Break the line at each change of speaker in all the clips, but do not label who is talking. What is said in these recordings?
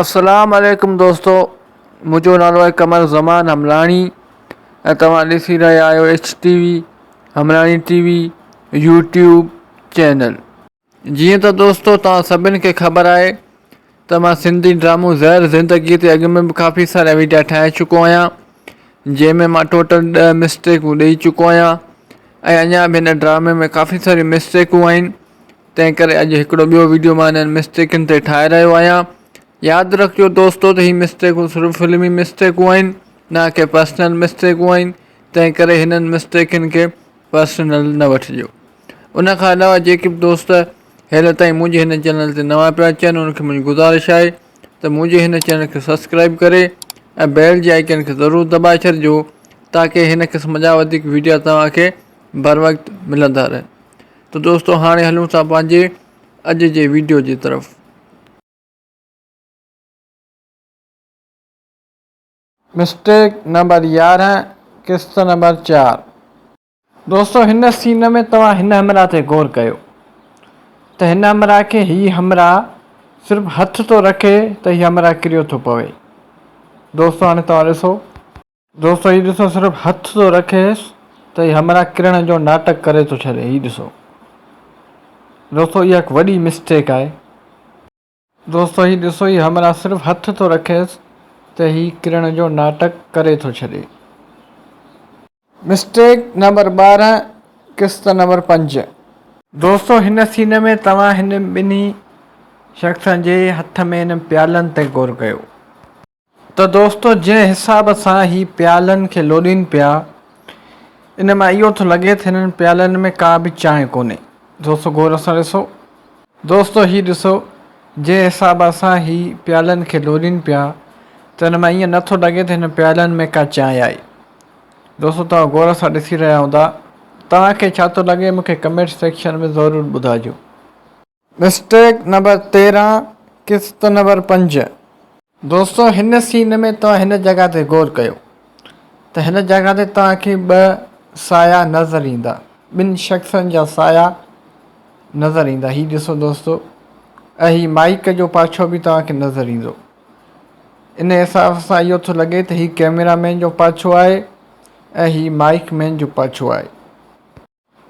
السلام عليڪم دوستو منهنجو نالو آهي قمر زمان حملاڻي ۽ توهان ڏسي رهيا آهيو H T V Hamlani T V YouTube channel. جيئن ته دوستو توهان سڀن کي خبر آهي ته مان سنڌي ڊرامو زهر زندگي تي اڳ ۾ به ڪافي سارا ويڊيا ٺاهي چڪو آهيان جنهن ۾ مان ٽوٽل 10 مسٽيڪون ڏئي چڪو آهيان ۽ اڃا به هن ڊرامي ۾ ڪافي ساريون مسٽيڪون آهن تنهن ڪري اڄ هڪڙو ٻيو ويڊيو مان انهن مسٽيڪن تي ٺاهي رهيو آهيان. ياد رکجو دوستو ته هي مسٽيڪون صرف فلمي مسٽيڪون آهن نه ڪي پرسنل مسٽيڪون آهن تنهن ڪري هنن مسٽيڪن کي پرسنل نه وٺجو. ان کان علاوه جيڪي به دوست هيل تائين منهنجي هن چينل تي نوان پيا اچن انهن کي منهنجي گذارش آهي ته منهنجي هن چينل کي سبسڪرائب ڪري ۽ بيل جي آئيڪن کي ضرور دٻائي ڇڏجو تاڪه هن قسم جا وڌيڪ ويڊيا توهان کي بروقت ملندا رهن. ته دوستو هاڻي هلون ٿا پنهنجي اڄ جي ويڊيو جي طرف. مسٽيڪ نمبر 11 قسط نمبر 4. دوستو هن سين ۾ توهان هن همراهه تي غور ڪيو ته هن همراهه کي هي همراهه صرف هٿ ٿو رکي ته هي همراهه ڪريو ٿو پوي دوستو هاڻي توهان ڏسو. دوستو هي ڏسو صرف هٿ ٿو رکيس ته هي همراهه ڪرڻ جو ناٽڪ ڪري ٿو ڇڏي هي ڏسو دوستو اها هڪ وڏي مسٽيڪ آهي. دوستو هي ڏسو هي همراهه صرف هٿ ٿو رکيس ته هي ڪرڻ جو ناٽڪ ڪري ٿو ڇڏي. مسٽيڪ نمبر 12 قسط نمبر 5. دوستو هن سين ۾ توهان هن ٻنهي شخصن جي هٿ ۾ هن پيالن تي غور ڪيو. ته دوستو جنهن حساب سان هي پيالن کي لوڏين پيا ان مان اهو ٿو لڳي ته هنن پيالن ۾ ڪا به چانهه ڪونهي. دوستو غور سان ڏسو. دوستو هي ڏسو جنهن حساب سان هي پيالن کي لوڏين پيا ته ان مان ائين نٿو لڳي ته هنن پيالن ۾ ڪا چانهه آهي. دوستو توهان غور سان ڏسي رهيا هوندا. توهان کي ڇا ٿو لڳي مون کي ڪمينٽ سيڪشن ۾ ضرور ٻڌائجو. مسٽيڪ نمبر 13 قسط نمبر 5. دوستو هن سين ۾ توهان هن جڳهه تي غور ڪيو ته هن جڳهه تي توهان کي ٻه سايا نظر ايندا ٻن شخصن جا سايا نظر ايندا هي ڏسو دوستو ۽ هي مائيڪ جو پاڇو به توهان کي نظر ايندو ان حساب سان اهو ٿو لڳي ته هي ڪيميرا مين جو پاڇو آهي ۽ هي مائيڪ مين جو پاڇو آهي.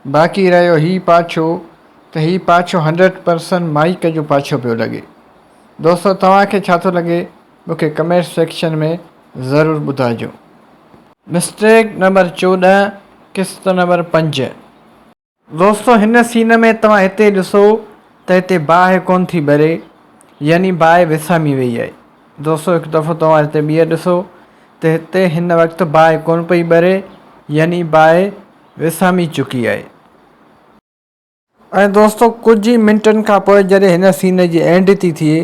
باقي رهيو هي پاڇو ته هي پاڇو هنڊريڊ پرسنٽ مائيڪ جو پاڇو پيو لڳي. دوستو توهان کي ڇا ٿو لڳي مون کي ڪمينٽ سيڪشن ۾ ضرور ٻڌائجو. مسٽيڪ نمبر 14 قسط نمبر 5. دوستو هن سين ۾ توهان هتي ڏسو ته هتي باهه ڪونه ٿي ٻري يعني باهه وسامي وئي آهي. دوستو هڪ دفعو توهان هتي ٻيهر ڏسو ته هتي هن وقت باهه ڪونه پئي ٻري يعني باهه وسامي چڪي آهي. ۽ دوستو ڪجهه ئي منٽن کان پوء جڏهن هن سين جي اينڊ ٿي ٿئي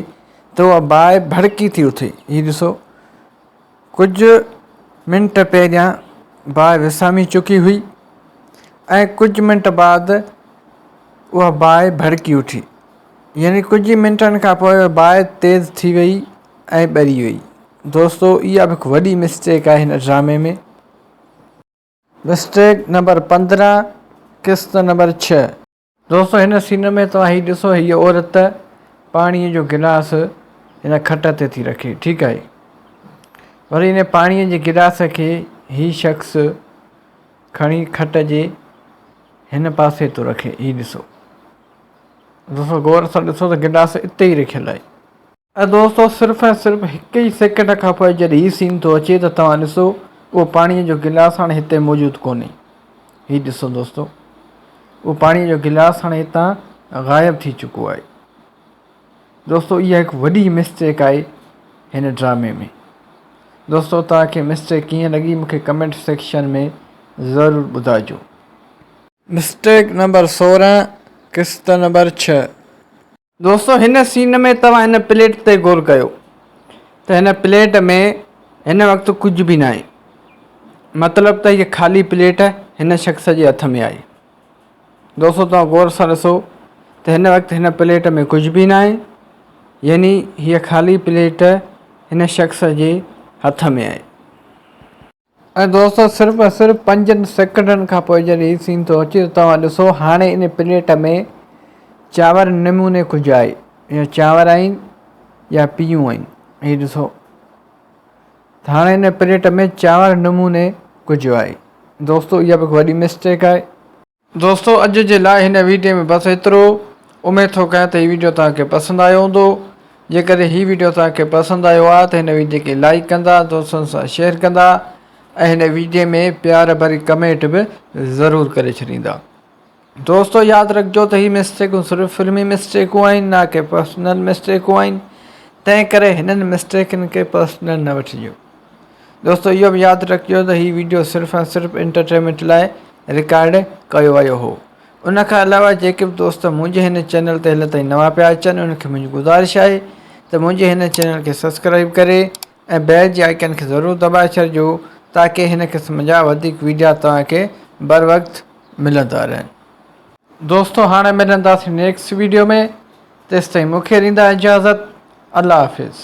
ته اها باهه ڀڙڪي ٿي اٿي. هي ڏسو ڪجهه منٽ پهريان باهه وسامي چڪي هئي ۽ ڪجهه منٽ بعد اها باهه ڀڙڪي اٿي. يعني ڪجهه ئي منٽن کان پوء باهه تيز ٿي وئي ۽ ٻري وئي. دوستو اها به هڪ وڏي مسٽيڪ آهي هن ڊرامي ۾. مسٽيڪ نمبر 15 قسط نمبر 6. دوستو هن سين ۾ توهان هي ڏسو هيء عورت پاڻي جو گلاس هن کٽ تي ٿي رکي ٺيڪ آهي وري هن پاڻي جي گلاس کي هي شخص کڻي کٽ جي هن پاسي ٿو رکي هي ڏسو. دوستو غور سان ڏسو ته گلاس اتي ئي رکيل آهي. ۽ دوستو صرف ۽ صرف هڪ ئي سيڪنڊ کان پوء جڏهن هي سين ٿو اچي ته توهان ڏسو اهو پاڻي جو گلاس هاڻي هتي موجود ڪونهي. هي ڏسو دوستو اهو پاڻي جو گلاس هاڻي هتان غائب ٿي چڪو آهي. دوستو اها هڪ وڏي مسٽيڪ آهي هن ڊرامي ۾. دوستو توهان کي مسٽيڪ ڪيئن لڳي مونکي ڪمينٽ سيڪشن ۾ ضرور ٻڌائجو. مسٽيڪ نمبر 16 قسط نمبر 6. دوستو هن سين ۾ توهان هن پليٽ تي غور ڪيو ته هن پليٽ ۾ هن وقت ڪجهه به ناهي مطلب ته هيء خالي پليٽ هن شخص جي هٿ ۾ آهي. دوستو توهان غور سان ڏسو ته هن وقت هن پليٽ ۾ ڪجهه به ناهي يعني هيء خالي پليٽ هن شخص جي هٿ ۾ آهي. ۽ دوستو صرف ۽ صرف پنجن سيڪنڊن کان پوء جڏهن هي سين ٿو اچي ته توهان ڏسو هاڻي ان پليٽ ۾ چانور نموني ڪجهه آهي يا چانور آهن يا پيون آهن. هي ڏسو ته هاڻي هن پليٽ ۾ چانور نموني ڪجهه آهي دوستو اها به هڪ وڏي مسٽيڪ آهي. دوستو اڄ جي لاء هن ويڊيو ۾ بس ايترو اميد ٿو ڪيان ته هي ويڊيو توهان کي پسند آيو هوندو جيڪڏهن هي ويڊيو توهان کي پسند آيو آهي ته هن ويڊيو کي لائيڪ ڪندا دوستن سان شيئر ڪندا ۽ هن ويڊيو ۾ پيار ڀري ڪمينٽ به ضرور ڪري ڇڏيندا. دوستو ياد رکجو ته هي مسٽيڪون صرف فلمي مسٽيڪون آهن نه ڪي پرسنل مسٽيڪون آهن تنهن ڪري هنن مسٽيڪن کي پرسنل نه وٺجو دوستو اهو به ياد رکجو ته هي ويڊيو صرف ۽ صرف انٽرٽينمينٽ لاء رڪارڊ ڪيو ويو هو ان کان علاوه جيڪي به دوست منهنجي هن چينل تي هل تائين نوان پيا اچن انهن کي منهنجي گذارش آهي ته منهنجي هن چينل کي سبسڪرائب ڪري ۽ بيل جي آئيڪن کي ضرور دٻائي ڇڏجو تاڪه هن قسم جا وڌيڪ ويڊيا توهان کي بروقت ملندا رهن. دوستو هاڻي ملنداسين نيڪسٽ ويڊيو ۾ تيستائين مونکي ڏيندا اجازت الله حافظ.